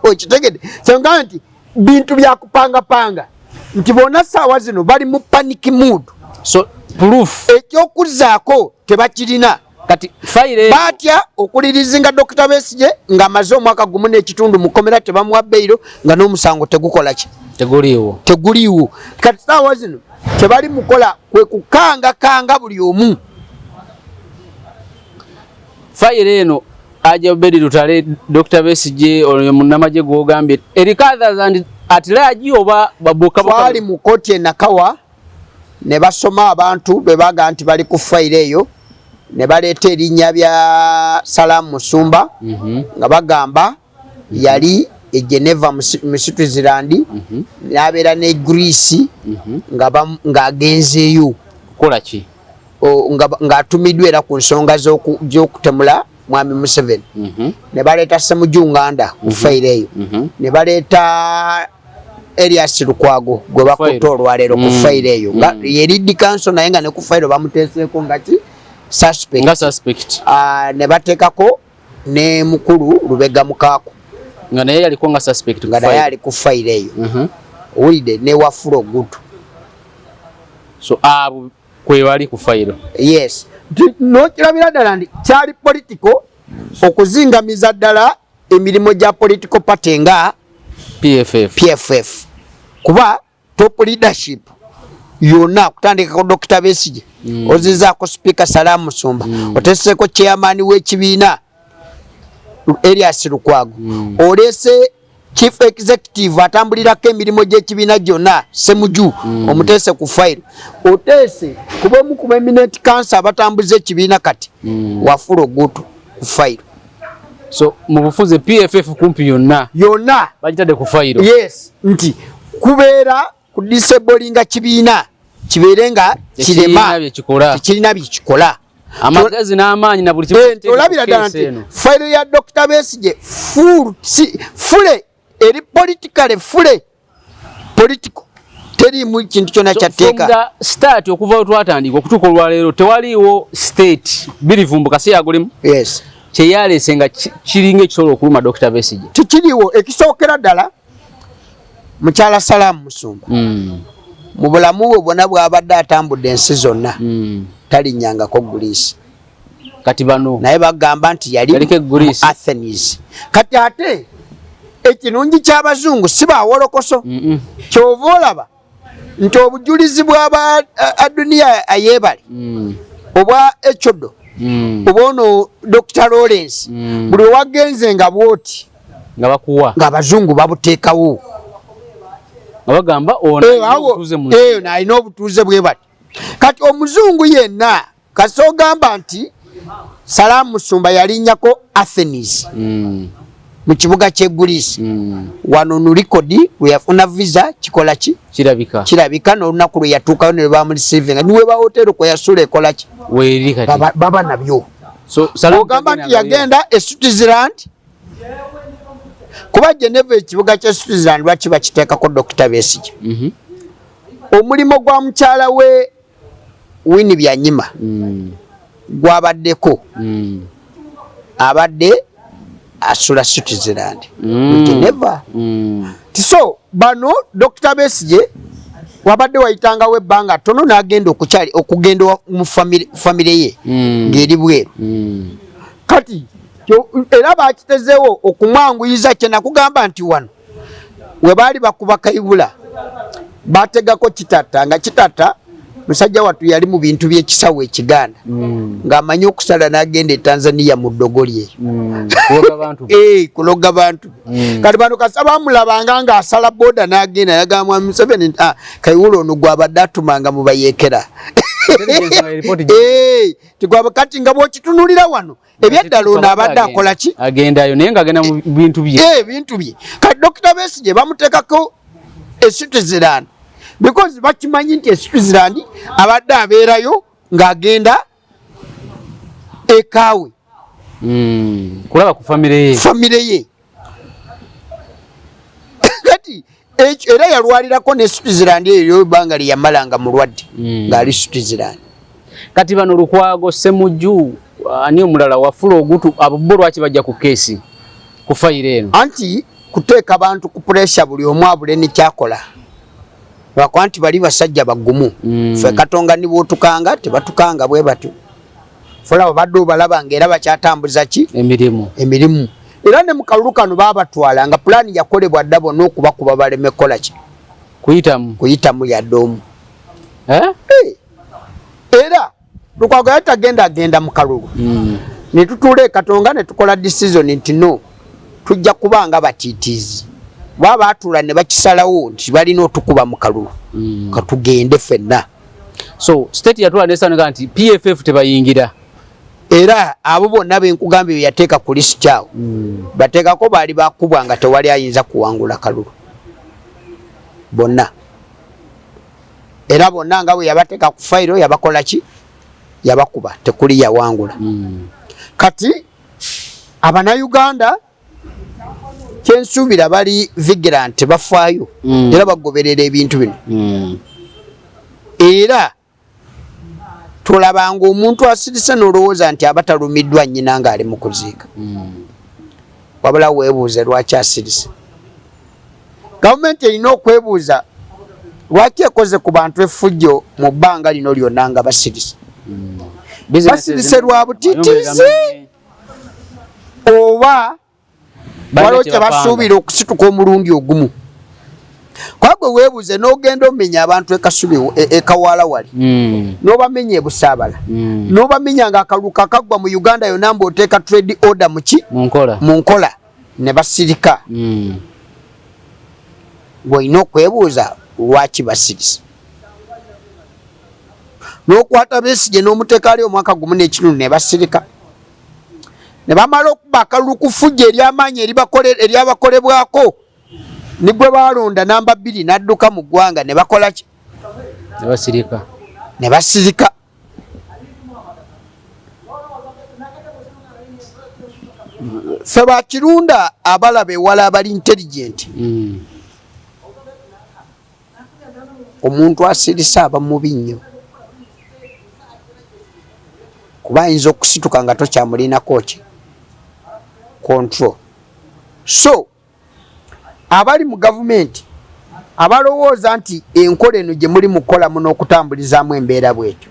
Okitegedde? So nga nti bintu bya kupangapanga nti bonna ssaawa zino bali mu panic mood. So proof ekyokuzzaako tebakirina. Kati file batya okulirizinga Dr. Besigye ng'amaze omwaka 1.5 mu kkomera, tebamuwa beyiro, nga n'omusango tegukola ki? Teguliiwo. Teguliiwo. Kati ssaawa zino tebali mukola kwe kukangakanga buli omu. File eno Haji Obed Lutale, Dr. Besigye, oyo munnamagye gw'ogambye, eriko others and at large oba babuka buka? Twali mu kooti e Nakawa ne basoma abantu be baga nti bali ku fayiro eyo, ne baleeta erinnya bya Salam Musumba, nga bagamba yali e Geneva mu Switzerland, n'abeera ne Greece, ng'agenzeeyo kukola ki? Ng'atumiddwa era ku nsonga z'okutemula Mwami Museveni. Ne baleeta Ssemujju Nganda ku fayiro eyo. Ne baleeta Elias Lukwago gwe bakutte olwaleero ku fayiro eyo nga ye lead counsel, naye nga ne ku fayiro bamuteeseeko nga ki suspect, nga suspect. Ne bateekako ne mukulu Lubega Mukaaku nga naye yaliko nga suspect, nga naye ali ku fayiro eyo. Owulidde? Ne Wafula Ogutu. So abo kwebali ku fayiro. Yes, nokirabira ddala nti kyali political okuzingamiza ddala emirimu gya political party nga PFF. PFF, kuba top leadership yonna kutandika ku Dr. Besigye, ozizaako Speaker Salam Musumba, oteeseeko chairman w'ekibiina Elias Lukwago, oleese chief executive atambulirako emirimu gy'ekibiina gyonna Semuju, omuteese ku file, oteese kuba omu ku eminent counsel abatambuza ekibiina kati Wafula Ogutu ku file. So mu bufuze PFF kumpi yonna yonna bagitadde ku fayiro. Yes, nti kubeera ku disablinga kibiina kibeere nga kirema. Byekikola. Tekirina byekikola. Amagezi n'amaanyi na buli kimu. Olabira ddala nti fayiro ya Dr. Besigye fully eri politically, fully political, teriimu kintu kyonna kyatteeka. Start okuva we twatandika okutuuka olwaleero, tewaliiwo state birivumbuka si yagulimu kyeyaleese nga kiringa ekisobola okuluma Dr. Besigye. Tekiriiwo. Ekisookera ddala, mukyala Salaamu Musumba mu bulamu bwe bwonna bw'abadde atambudde ensi zonna talinnyangako Greece. Kati bano naye bagamba nti yali Yaliko e Greece. Mu Athens. Kati ate ekirungi ky'abazungu si bawolokoso. Kyova olaba nti obujulizi bw'aba Aduniya Ayebale, obwa Echodo, oba ono Dr. Lawrence, buli wagenze nga bwoti nga bakuwa, ng'abazungu babuteekawo. Nga bagamba ono Eh, alina obutuuze mu nsi. Ono alina obutuuze bwe bati. Kati omuzungu yenna kasi ogamba nti Salaamu Musumba yalinnyako Athens mu kibuga ky'e Greece, wano nu record we yafuna visa kikola ki? Kirabika. Kirabika n'olunaku lwe yatuukayo ne bamureceivinga, niweba hotero kwe yasula ekola ki? Weeri kati. Baba nabyo. So Salamu ogamba nti tagendangayo. Yagenda e Switzerland, kuba Geneva ekibuga kye Switzerland lwaki bakiteekako Dr. Besigye? Omulimu gwa mukyala we Winnie Byanyima gwabaddeko, abadde asula Switzerland mu Geneva. Tiso bano Dr. Besigye wabadde wayitangawo ebbanga ttono n'agenda okukyali okugenda mu famire ye ng'eri bweru. Kati era bakitezeewo okumwanguyiza. Kye nakugamba nti wano we baali bakuba Kayihura, bategako Kitatta, nga Kitatta musajja wattu yali mu bintu by'ekisawo ekiganda, ng'amanyi okusala n'agenda e Tanzania mu ddogo lye. Kuloga bantu. Eh, kuloga bantu. Kati bano kasa bamulabanga ng'asala boda n'agenda, yagamba Museveni nti, "Ah, Kayihura ono gwabadde atumanga mu bayeekera." Intelligence nga report Eh, tigwaba kati nga bw'okitunulira wano ebyaddala ono abadde akola ki? Agendayo naye ng'agenda mu bintu bye. Eh, ebintu bye. Kati Dr. Besigye bamuteekako e Switzerland because bakimanyi nti e Switzerland abadde abeerayo ng'agenda ekaawe. Kulaba ku famire ye. Famire ye. Kati ekyo era yalwalirako ne Switzerland eyo ebbanga lye yamala nga mulwadde, ng'ali Switzerland. Kati bano Lukwago, Semujju, ani omulala, Wafula Ogutu, abo bo lwaki bajja ku keesi, ku fayiro eno? Anti kuteeka bantu ku pressure, buli omu abule nekyakola, lwakuba nti bali basajja bagumu. Ffe Katonga ni bwotukanga tebatukanga bwe batyo. Folaba badde obalaba nga era bakyatambuza ki? Emirimu. Emirimu. Era ne mu kalulu kano baabatwala nga pulaani yakolebwa dda bonna okubakuba baleme kukola ki? Kuyitamu. Kuyitamu yadde omu. Eh? Eh. Era Lukwago yali tagenda agenda mu kalulu. Ne tutuula e Katonga ne tukola decision nti no, tujja kuba nga batiitiizi, baba baatuula ne bakisalawo nti balina otukuba mu kalulu, katugende ffenna. So state yatula nesanika nti PFF tebayingira. Era abo bonna benkugambye bye yateeka ku lisiti awo, bateekako baali bakubwa nga tewali ayinza kuwangula kalulu bonna. Era bonna nga bwe yabateeka ku fayiro yabakola ki? Yabakuba, tekuli yawangula. Kati Abanayuganda Kyensuubira bali vigilant, bafaayo era bagoberera ebintu bino. Era tolabanga omuntu asirise n'olowooza nti aba talumiddwa nnyina ng'ali mu kuziika. Wabula weebuuze lwaki asirise. Gavumenti erina okwebuuza lwaki ekoze ku bantu effujjo mu bbanga lino lyonna nga basirise. Basirise lwa butitiizi oba waliwo kye basuubira okusituka omulundi ogumu? Kuba gwe weebuuze n'ogenda omenya abantu ekasubi ekawaala wali, n'obamenya ebusaabala, n'obamenya nga akalulu kakaggwa mu Uganda yonna, mbu oteeka trade order muki mu nkola, ne basirika. Ng'olina okwebuuza lwaki basirise. N'okwata Besigye n'omuteeka ali omwaka 1.5 ne basirika, ne bamala okuba akalulu ku ffujjo ery'amaanyi eryabakolebwako ni gwe baalonda namba 2 n'adduka mu ggwanga, ne bakola ki? Ne basirika. Ne basirika. Ffe bakirunda abalaba ewala, abali intelligent, omuntu asirise aba mubi nnyo, kuba ayinza okusituka nga tokyamulinako ki control. So abali mu gavumenti abalowooza nti enkola eno gye muli mukolamu n'okutambulizaamu embeera bwetyo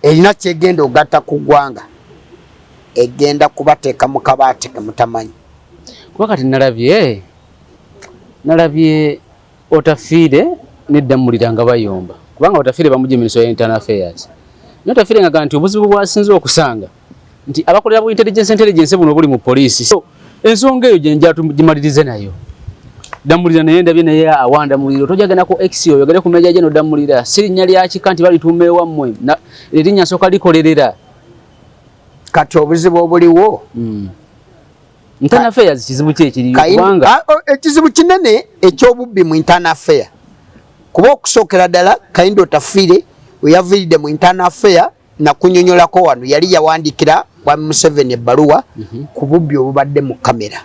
erina kyegenda ogatta ku ggwanga, egenda kubateeka mu kabaate ke mutamanyi. Kuba kati nalabye Otafiire neddamulira nga bayomba, kubanga Otafiire bamugye Ministry ya Internal Affairs, naye Otafiire nga nti obuzibu bwasinze okusanga nti abakolera bu intelligence buno obuli mu poliisi. So ensonga eyo gyenja tugimalirize nayo. Damulira naye ndabye naye awanda muliro, tojagenda ku X oyogere ku Major General Damulira, si linnya lya kika nti balituuma ewammwe, erinnya nsooka likolerera. Kati obuzibu obuliwo, Internal Affairs kizibu ki ekiriyo? Kubanga ekizibu kinene eky'obubbi mu Internal Affair, kuba okusookera ddala Kahinda Otafiire we yaviiridde mu Internal Affair, nakunyonyolako wano, yali yawandiikira Mwami Museveni ebbaluwa ku bubbi obubadde mu kamera.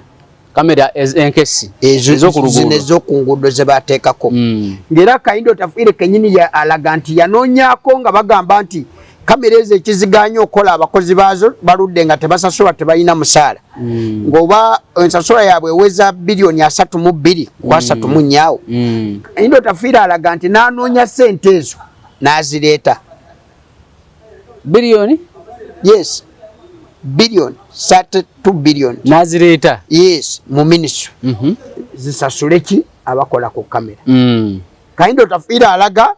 Kamera enkesi. Zino ez'oku nguudo ze bateekako. Ng'era Kahinda Otafiire kenyini alaga nti yanoonyaako nga bagamba nti kamera ezo ekiziganya okukola, abakozi baazo baludde nga tebasasulwa, tebalina musaala, ng'oba ensasula yaabwe eweza biliyoni 32 ku 34 awo. Kahinda Otafiire alaga nti n'anoonya ssente ezo n'azireeta. Biliyoni? Yes, billion 32 billion. N'azireeta? Yes, mu ministry zisasule ki abakola ku kamera. Kahinda Otafiire alaga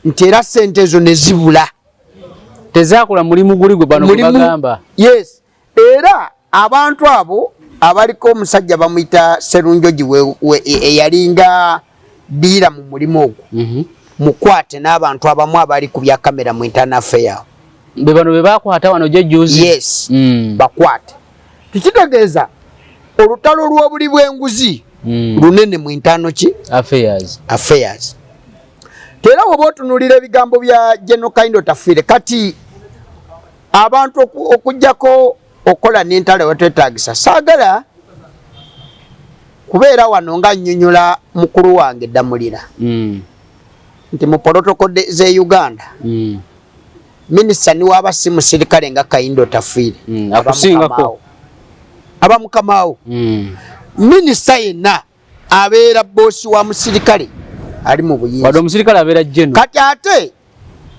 nti era sente ezo ne zibula. Tezakola mulimu guli gwe bano bagamba. Yes, era abantu abo abaliko omusajja bamuyita Serunjogi eyalinga diira mu mulimu ogwo, mukwate n'abantu abamu abali ku bya kamera mu Internal Affair. Be bano be bakwata wano jejjuzi? Yes. Bakwate. Tikitegeeza olutalo lw'obuli bw'enguzi lunene mu internal ki affairs. Affairs. Era woba otunuulira ebigambo bya General Kahinda Otafiire, kati abantu okugjako okukola n'entalo wetwetagisa, saagala kubeera wano nga nnyonnyola mukulu wange Ddamulira nti mu protocol z'e Uganda, minisita niwaba si musirikale nga Kahinda Otafiire, akusingako. Aba mukamaawo. Minisita yenna abeera boss wa musirikale ali mu buyinza. Wadde omusirikale abeera general. Kati ate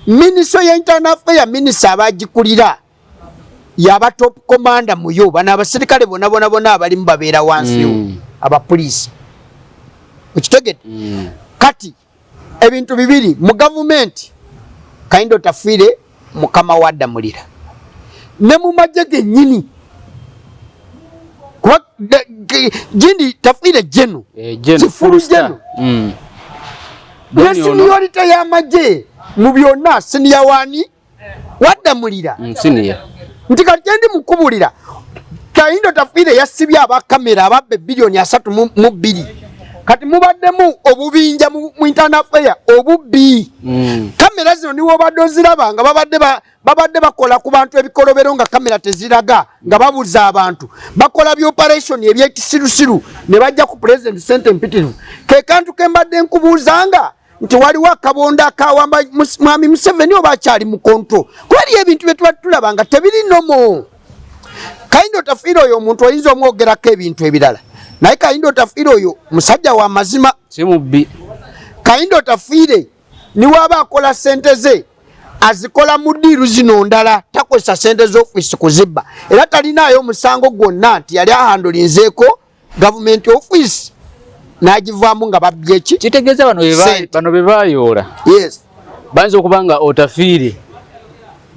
ministry ya Internal Affair, minisita abagikulira yaba top commander muyo. Bano abasirikale bona bona bona abalimu babeera wansi abapoliisi, okitegedde? Kati ebintu bibiri mu gavumenti: Kahinda Otafiire mukama wa Ddamulira, ne mu magye gennyini, kuba gindi Tafiire general. Eh, general, kifulu full star. General. Ne seniority y'amagye mu byonna, senior wani waddamulira. Senior. Nti kati kyendi mukubulira, Kahinda Otafiire yasibye abakamera ababba ebiliyoni 32. Kati mubaddemu obubinja mu internal affair, obubbi. Kamera zino niwobadde oziraba nga babadde bakola ku bantu ebikolobero nga kamera teziraga, nga babuza abantu, bakola by operation ebyekisirusiru ne bajja ku president sente mpitirivu. Ke kantu ke mbadde nkubuuzanga nti waliwo akabondo akawamba mwami Museveni oba akyali mu control, kuba eriyo ebintu bye tuba tulaba nga tebiri normal. Kahinda Otafiire oyo omuntu oyinza omwogerako ebintu ebirala, naye Kahinda Otafiire oyo musajja wa mazima. Si mubbi. Kahinda Otafiire niwaba akola sente ze azikola mu deal zino ndala, takozesa sente z'ofiisi kuzibba, era talinaayo omusango gwonna nti yali ahandulinzeeko gavumenti ofiisi n'agivaamu nga babbye ki. Kitegeeza Sente. bano be bayoola bayinza okuba nga Otafiire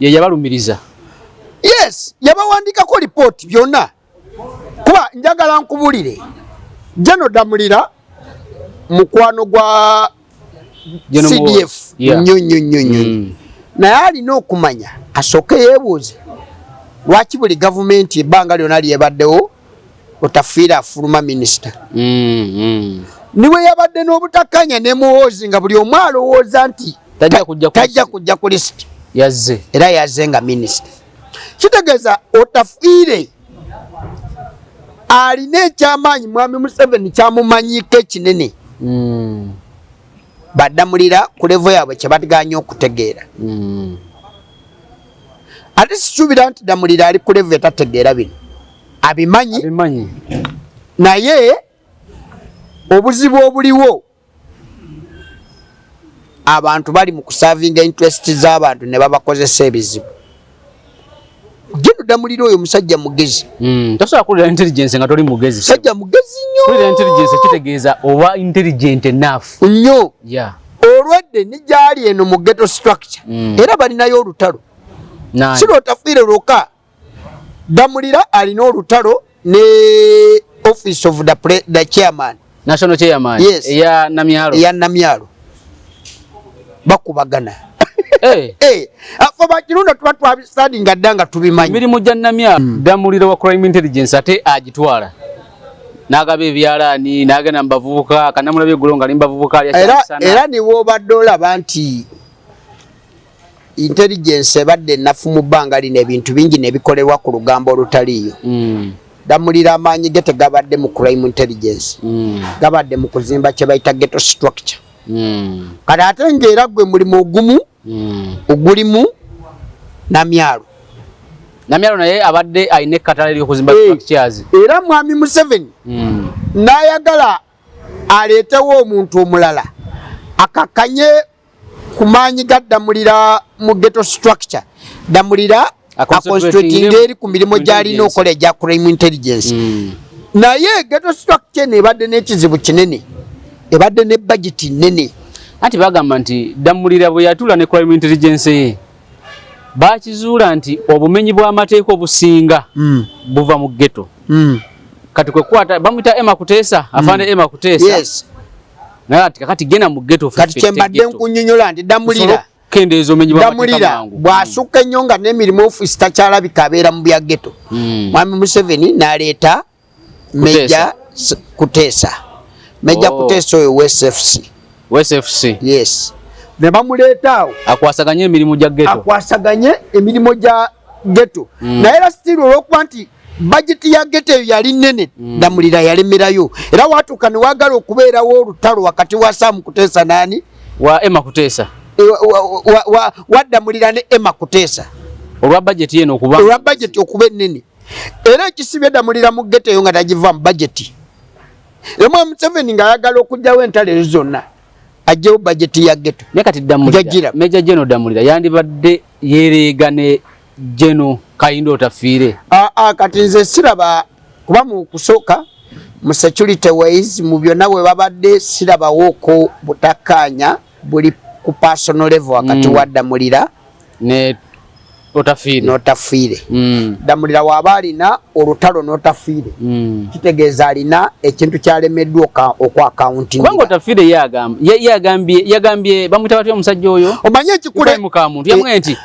ye yabalumiriza. Yes, yabawandikako lipooti byonna. Kuba njagala nkubulire, General Damulira mukwano gwa General CDF nnyo nnyo nnyo nnyo. Naye alina okumanya, asooke yeebuuze lwaki buli gavumenti ebbanga lyonna lyebaddewo Otafiire afuluma minisita. Niwe yabadde n'obutakkanya ne Muhoozi nga buli omu alowooza nti Tajja kujja ku tajja list. kujja ku lisiti. Yazze. Era yazze nga minisita. Kitegeeza Otafiire alina ekyamaanyi mwami Museveni kyamumanyiiko ekinene. Baddamulira ku level yaabwe kye baganye okutegeera. Ate sisuubira nti Damulira ali ku level etategeera bino, abimanyi. Abimanyi. Naye obuzibu obuliwo, abantu bali mu kusavinga interest z'abantu ne babakozesa ebizibu. Genda Damulira oyo musajja mugezi. Tosobola kuwulira intelligence nga toli mugezi. Musajja mugezi nnyo. Kuwulira intelligence kitegeeza oba intelligent enough. Nnyo. Olwedde ni gyali eno mu ghetto structure. Era balinayo olutalo. Nani? Si Otafiire lwokka. Damulira alina olutalo ne office of the chairman. National chairman. Yes. Eya Namyalo. Eya Namyalo. Bakubagana. Hey. Afo bakirunda tuba twabistandinga dda nga tubimanyi. Emirimu gya Namyalo. Damulira wa crime intelligence ate agitwala. N'agaba ebyalaani, n'agenda mu bavubuka, kanamulabye eggulo nga ali mu bavubuka alya kyamisana. Era ni w'obadde olaba nti intelligence ebadde ennafu mu bbanga lino, ebintu bingi ne bikolebwa ku lugambo olutaliiyo. Damulira amaanyi ge tegabadde mu crime intelligence. Gabadde mu kuzimba kye bayita ghetto structure. Kati ate ng'era gwe mulimu ogumu ogulimu Namyalo. Namyalo naye abadde alina ekkatala ery'okuzimba structures. Era mwami Museveni n'ayagala aleetewo omuntu omulala akakkanye ku maanyi ga Damulira mu ghetto structure. Damulira Aconcentrating aconcentrating eri ku mirimu gy'alina intelligence. okukola egya crime intelligence. Naye ghetto structure eno ebadde n'ekizibu kinene, ebadde ne budget nnene. Anti bagamba nti Damulira bwe yatuula ne crime intelligence ye, bakizuula nti obumenyi bw'amateeka obusinga buva mu ghetto. Kati kwe kwata bamuyita Emma Kuteesa, afande Emma Kuteesa. Naye ati kakati genda mu ghetto Kati ffe kye mbadde ghetto. nkunnyonnyola nti Damulira Osobola okukendeeza obumenyi bw'amateeka Damulira mangu. bw'asukka ennyo nga n'emirimu ofiisi takyalabika, abeera mu bya ghetto. Mwami Museveni n'aleeta Major Kuteesa. Major Kuteesa oyo WSFC. WSFC. Yes. Ne bamuleeta awo. Akwasaganye emirimu gya ghetto. Akwasaganye emirimu gya ghetto. Naye era still olw'okuba nti budget ya ghetto eyo yali nnene, Damulira yalemerayo. Era watuuka ne waagala okubeerawo olutalo wakati wa Sam Kuteesa n'ani? Wa Emma Kuteesa. Wa Damulira ne Emma Kuteesa. Olwa budget yeno okuba. Olwa budget okuba ennene. Era ekisibye Damulira mu ghetto eyo nga tagiva mu budget. Era Museveni ng'ayagala okuggyawo entalo ezo zonna, aggyewo budget ya ghetto. Naye kati Damulira, Jajjira. Major General Damulira yandibadde yeereega ne General Kahinda Otafiire. Kati nze siraba, kuba mu kusooka mu security ways mu byonna bwe babadde sirabawooko butakkaanya buli ku personal level wakati wa Damulira ne Otafiire. N'Otafiire. Damulira w'aba alina olutalo n'Otafiire, kitegeeza alina ekintu kyalemeddwa okwakauntinga. Kubanga Otafiire yagambye bamuyita batya omusajja oyo? Omanye ekikule Ibrahim Kamuntu yamugambye nti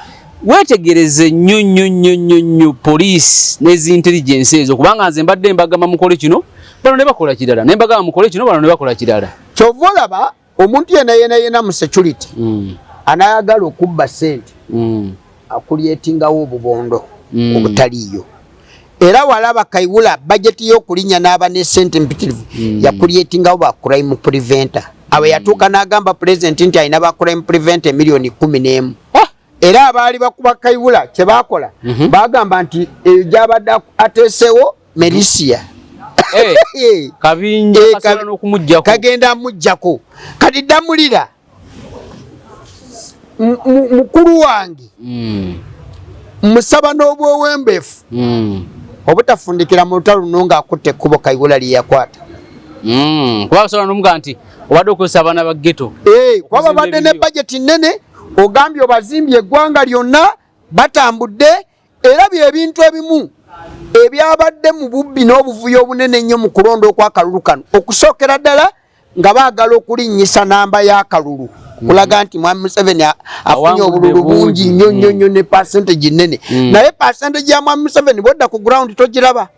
weetegereze nnyo nnyo nnyo nnyo nnyo poliisi n'ezi intelligence ezo, kubanga nze mbadde mbagamba mukole kino, Bano ne bakola kirala, ne mbagamba mukole kino, bano ne bakola kirala. Kyova olaba omuntu yena yena yena mu security anayagala okubba sente akucreatingawo obubondo obutaliiyo. Era walaba Kayihura bajeti y'okulinnya n'aba ne sente mpitirivu, yakucreatingawo ba crime preventer. Abo yatuuka n'agamba Pulezidenti nti alina ba crime preventer emiliyoni 11. Ah! Era abaali bakuba Kayihura kye baakola, bagamba nti eyo gyabadde ateesewo militia. Eh, kabinja Eh, kasobola n'okumuggyako. Kagenda mujjako. Kati Ddamulira mukulu wange, musaba n'obwewembefu obutafundikira mu lutalo luno ng'akutte ekkubo Kayihura lye yakwata. Kuba basobola n'omuga nti obadde okozesa abaana ba ghetto. Eh, kuba Okuzimba babadde ne ebibyo. bajeti nnene, ogambye obazimbye eggwanga lyonna, batambudde. Era byebintu ebimu ebyabadde mu bubbi n'obuvuyo obunene ennyo mu kulonda okwakalulu kano. Okusookera ddala nga baagala okulinnyisa namba y'akalulu kulaga nti Mwami Museveni afunye Awangudde obululu bungi bungi. nnyo nnyo nnyo ne percentage nnene. Naye percentage ya Mwami Museveni bwodda ku ground togiraba,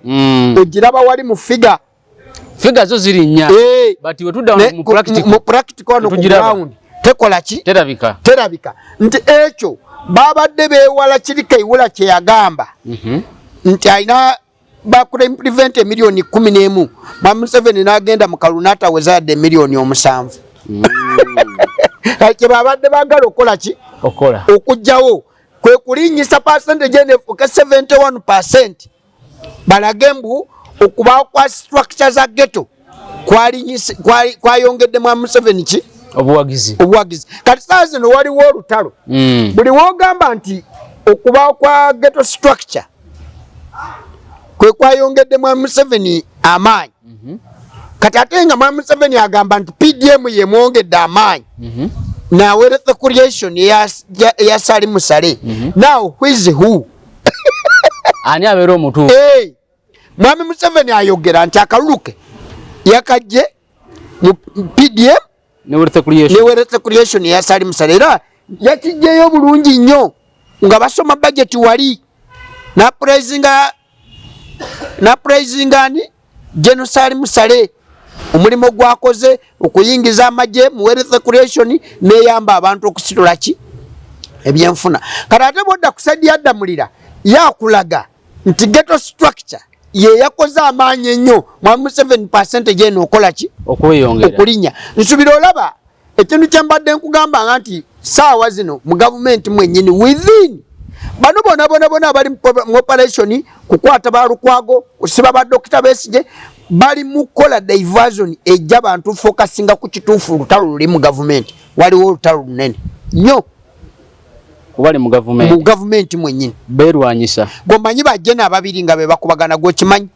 ogiraba wali mu figure. Figure zo ziri nnya. Eh, but wetudda wano mu practical, mu practical wano ku tetugiraba. ground tekola ki? Terabika. Terabika. Nti ekyo babadde beewala kiri Kayihura kye yagamba nti alina ba crime prevent emiliyoni 11, Mwami Museveni n'agenda mu kalulu n'ataweza yadde emiliyoni 7. Kati kye babadde baagala okukola ki? Okola. Okugjawo kwe kulinnyisa percentage eno efuuke 71%, balage mbu okubaawo kwa structure za ghetto kwayongedde Mwami Museveni ki? Obuwagizi. Obuwagizi. Kati saa zino waliwo olutalo. Buli wogamba nti okubaawo kwa ghetto structure kwe kwayongedde Mwami Museveni amaanyi, kati ate nga Mwami Museveni agamba nti PDM yemwongedde amaanyi na wealth creation eya Salim Saleh. Now who is who? Ani abeera omutuufu? Hey, Mwami Museveni ayogera nti akalulu ke yakajje mu PDM ne wealth creation. Ne wealth creation eya Salim Saleh. Era yakijjeyo bulungi nnyo nga basoma budget wali na praisinga ani? General Salim Saleh, omulimu gwakoze okuyingiza amagye mu wealth creation neyamba abantu okusitula ki? Ebyenfuna. Kati ate bwodda ku side ya Ddamulira, yakulaga nti ghetto structure ye yakoze amaanyi ennyo Mwami Museveni percentage eno okola ki? Okweyongera. Okulinnya. Nsubira olaba ekintu kye mbadde nkugamba nga nti saawa zino mu gavumenti mwennyini, within bano bona bona bona abali mu operation kukwata ba Lukwago, kusiba ba Dokita Besigye, bali mu kukola diversion ejja bantu focusinga ku kituufu. Olutalo luli mu gavumenti, waliwo olutalo lunene nnyo. Kubali mu gavumenti. Mu gavumenti mwennyini. Beerwanyisa. Gomanyi bajjeno ababiri nga be bakubagana, gwekimanyi?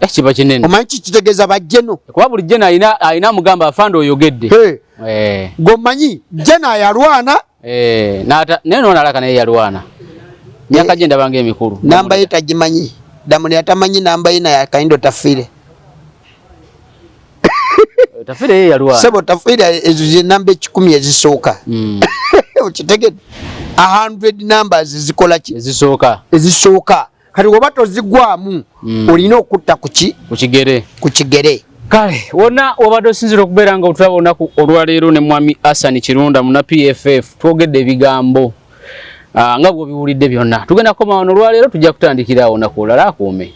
Eh, kiba kinene. Omanyi kikitegeeza bajjeno? Kuba buli jeno alina amugamba, "Afande, oyogedde." Hey. Eh. Gomanyi jeno ayalwana. Eh, naye noona alaka naye yalwana. Myaka gye ndabanga emikulu. Namba ye tagimanyi. Ddamulira tamanyi namba ye, naye Kahinda Otafiire. Otafiire ye yalwana. Sebo, Otafiire ezo ze namba 100 ezisooka. Okitegedde? 100 numbers zikola ki? Ezisooka. Ezisooka. Kati woba tozigwamu, olina okutta ku ki? Ku kigere. Ku kigere. Kale wonna wabadde osinzira okubeera nga otulaba olunaku olwaleero ne Mwami Asan Kirunda muna PFF, twogedde ebigambo nga bw'obiwulidde byonna. Tugenda kukoma wano olwaleero, tujja kutandikira awo olunaku olulala. Akuume.